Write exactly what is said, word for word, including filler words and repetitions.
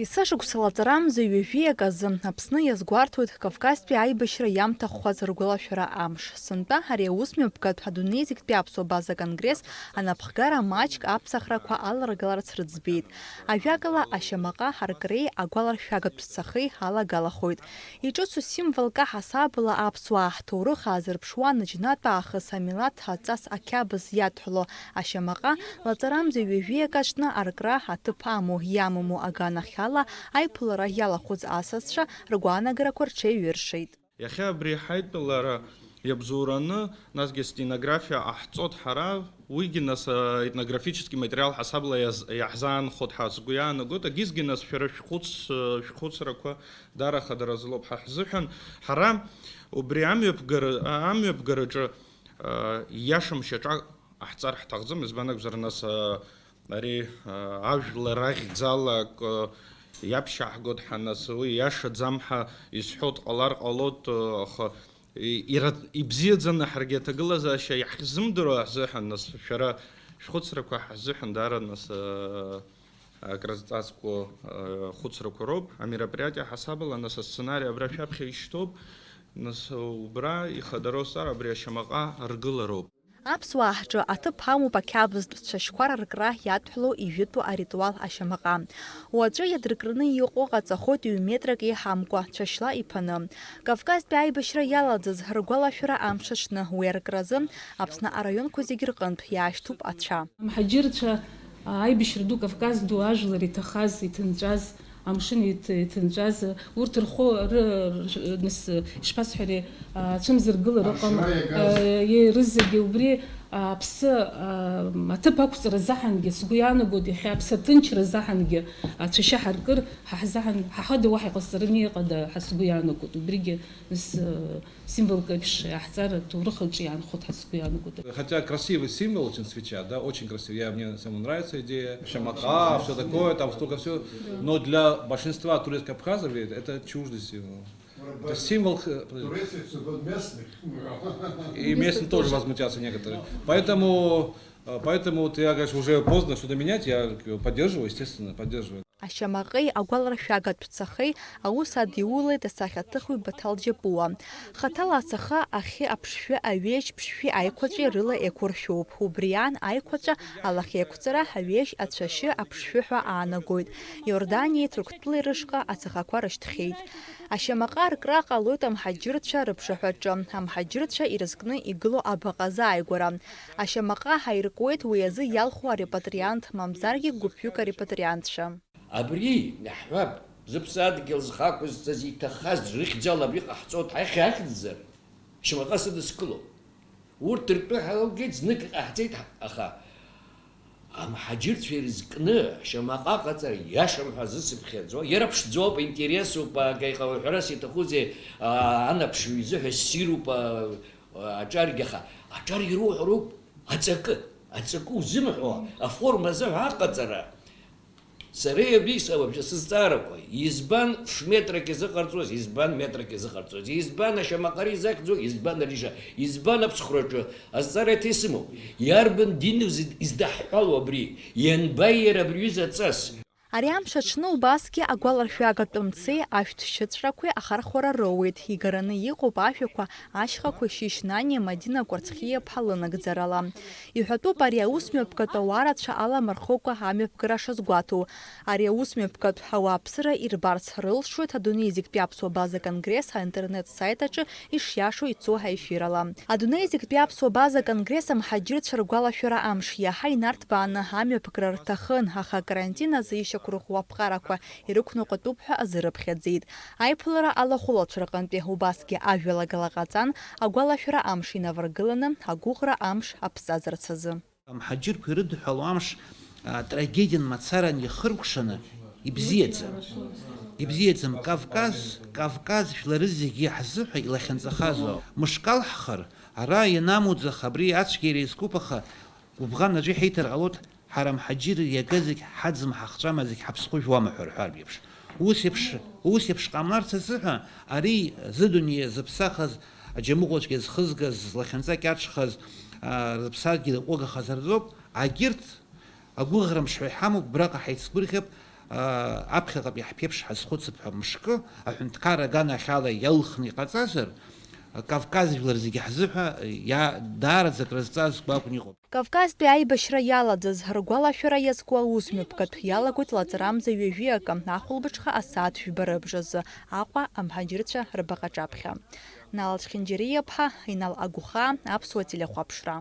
Есышықәса лаҵарамза ҩажәиак азы Аԥсны иазгәарҭоит Кавказтәи аибашьра иамҭаххәаз ргәалашәара амш. Сынтәа ари аусмҩаԥгатә адунеи зегьтәи аԥсуа база конгресс анапхгара маҷк аԥсахрақәа аларгаларц рыӡбеит. Ажәакала, ашьамаҟа ҳаркреи агәаларшәагатә цахеи алагалахоит. Иҿыцу символк аҳасабала аԥсуаа ҳҭоурых аазырԥшуа, наџьнатә аахыс амилаҭ аҵас ақьабз иадҳәалоу ашьамаҟа лаҵарамза ҩажәиак аҿны аркра аҭыԥ амоу, иамаму аганахьала аиԥылара иалахәыз асасцәа ргәаанагарақәа рҽеиҩыршеит. Иахьа абри ҳаидтәалара иабзоураны, насгьы стенографиа ҟаҳҵоит ҳара, уигьы нас, а, етнографический материал ҳасабла иаз-, иаҳзаанхоит ҳәа сгәы иаанагоит. Агьызгьы нас шәара шәхәыц-, шәхәыцрақәа дара хадара злоуп ҳа ҳзыҳәан. Ҳара убри амҩаԥгара, а, амҩаԥгараҿы, а, ииашам шьаҿак ҟаҳҵар ҳҭахӡам, избан акәзар, нас, а, ари, а, ажәлар ахьӡала акы иаԥшьааҳгоит ҳәа, нас уи иашаӡам ҳәа изҳәо дҟалар ҟалоит, а, аха и-, ира-, ибзиаӡаны ҳаргьы аҭагылазаашьа иаҳзымдыруа ҳзыҳәан, нас шәара шәхәыцрақәа ҳзыҳәан даара, нас, а, акрызҵазкуа, а, хәыцрақәа роуп. Амероприатиа ҳасабала, нас асценари абра шәаԥхьа ишьҭоуп, нас убра ихадароу сара абри ашьамаҟа ргылароуп. Аԥсуаа ҳҿы аҭыԥ амоуп ақьабзтә цәашьқәа раркра иадҳәалоу ижәытәу аритуал ашьамаҟа. Уаҵәы иадыркраны иҟоу ҟаҵахоит ҩ-метрак еиҳамкәа, цәашьла иԥаны. Кавказтәи аибашьра иалаӡыз ргәалашәара амш аҽны уи аркразы Аԥсны араионқәа зегьы рҟынтә иаашьҭуп ацәа. Амҳаџьырцәа, аибашьра ду, Кавказ ду ажәлар иҭахаз, иҭынҵәаз, амшын иҭ-, иҭынҵәаз, урҭ рхәы ры-, ры-, нас, ишԥасҳәари, ацәымзаргылара ыҟам, Ашьра иагаз. Э, е-, рызегьы убри, аԥсы, а, аҭыԥ ақәҵара заҳангьы, сгәы иаанагоит, иахьа аԥсы аҭынчра заҳангьы ацәашьы ҳаркыр, ҳа ҳзаҳан, ҳа ҳада уаҳа иҟасҵараны иҟада ҳәа сгәы иаанагоит, убригьы, нас, э, символк еиԥш иаҳҵар аҭоурых аҿы иаанхоит ҳәа сгәы иаанагоит. Хотя красивый символ очень, свеча, да, очень красивый. Я, мне самому нравится идея. Шамака, всё такое, там столько всего. Но для большинства туристов Кавказа ведь это чуждый символ. Это символ, э, Туреций всего местных. И местные тоже возмутятся некоторые. Поэтому, э, поэтому вот я, конечно, уже поздно что-то менять, я поддерживаю, естественно, поддерживаю. Ашьамаҟеи агәаларшәагатә цахеи аус адиулеит асахьаҭыхҩы Баҭал Џьапуа. Хаҭала ацаха ахьы аԥшшәы, аҩежь ԥшшәи аиқәаҵәеи рыла еиқәыршәоуп. Убри аан аиқәаҵәа, алахьеиқәҵара, аҩежь, ацәашьы, аԥшшәы ҳәа аанагоит. Иорданиеи Ҭырқәтәылеи рышҟа ацахақәа рышьҭхьеит. Ашьамаҟа аркра ҟалоит амҳаџьырцәа рыԥшаҳәаҿы, амҳаџьырцәа ирызкны игылоу абаҟа азааигәара. Ашьамаҟа ҳаиркуеит уи азы иалху арепатриант, мамзаргьы гәыԥҩык арепатриантцәа. Абри иаҳҳәап, зыԥсадгьыл зхы ақәызҵаз иҭахаз рыхьӡала абри ҟаҳҵоит, ҳахьа ахьӡзар, шьамаҟа сыдыскылом. Урҭ ртәы ҳалгеит, знык иҟаҳҵеит, аха амҳаџьырцәа ирызкны шьамаҟа ҟаҵара иашам ҳәа зысыԥхьаӡо, иара ԥшӡоуп, интересуп, акаиҟа уҳәарас иаҭахузеи, аа, анаԥшҩы изыҳәа ссируп, аа, аҿаргьы, аха аҿар ируҳәароуп аҵакы, аҵакы узымҳәо, аформа азыҳәа аҟаҵара. Сара абри са вообще сызҵаарақәа, избан ф-метрак изыҟарҵоз, избан метрак изыҟарҵоз, избан ашьамаҟара изахьӡу, избан ариша, избан аԥсхәраҿы азҵаара еиҭа исымоуп. Иарбан динузеи издаҳҳәало абри? Ианбаиеи иара абри аҩыза аҵас? Ари амш аҽны убасгьы агәаларшәагатә мцеи ашәҭшьыҵәрақәеи ахархәара роуеит, игараны иҟоуп ашәақәа, ашьхақәа Шьышьнани Мадина Кәарцхиаԥҳа лынагӡарала. Иҳәатәуп ари аусмҩаԥгатә ауаа рацәа аламырхыкәа амҩаԥгара шазгәаҭоу. Ари аусмҩаԥгатә ауааԥсыра ирбарц рылшоит адунеи зегьтәи аԥсуа база конгресс аинтернет-саит аҿы ишиашоу ицо аефирала. Адунеи зегьтәи аԥсуа база конгресс амҳаџьырцәа ргәалашәара амш иаҳа инарҭбааны амҩаԥгара рҭахын, аха акарантин азы ишьақәырӷәӷәо аԥҟарақәа ирықәныҟәатәуп ҳәа азырыԥхьаӡеит. Аиԥылара алахәылацәа рҟынтәи убасгьы ажәалагала ҟаҵан, агәалашәара амш инаваргыланы, агәыӷра амш аԥҵазарц азы. Амҳаџьырқәа ирыдҳәалоу амш, а, трагедиан мацаран иахыркәшаны ибзиаӡам. Ибзиаӡам. Кавказ, Кавказ жәлары зегьы ҳзыҳәа илахьынҵахазоуп. Мышкал ҳхар, ара ианамуӡах абри ацәгьара иазкуп, аха гәыбӷан аӡәы иҳиҭар ҟалоит, ҳара амҳаџьырра иага зегь ҳаӡым, ҳахҵәама зегь ҳаԥсхәы жәуама ҳәа рҳәартә еиԥш. Ус еиԥш, ус еиԥш ҟамларц азыҳәа ари зыдунеи зыԥсахыз, аџьамыӷәацәгьа зхызгаз, злахьынҵа кьаҿхаз, аа, зыԥсадгьыл иҟәыгахаз рзоуп. Агьырҭ агәыӷра мшҳәа иҳамоуп, абраҟа ҳаицгәырӷьап, Аԥхьаҟатәи ҳԥеиԥш ҳазхәыцып ҳәа мышкы аҳәынҭқарра аганахьала иалхны иҟаҵазар, Кавказ жәлар зегьы ҳзыҳәа иа-, даараӡа акрызҵазкуа акәны иҟоуп. Кавказтәи аибашьра иалаӡаз ргәалашәара иазку аусмҩаԥгатә иалагоит лаҵарамза ҩажәи акы, ахәылбыҽха асааҭ жәба рыбжазы, Аҟәа, амҳаџьырцәа рбаҟа аҿаԥхьа. Нал Чхинџьариа-ԥҳа, Инал Агәхаа, Аԥсуа телехәаԥшра.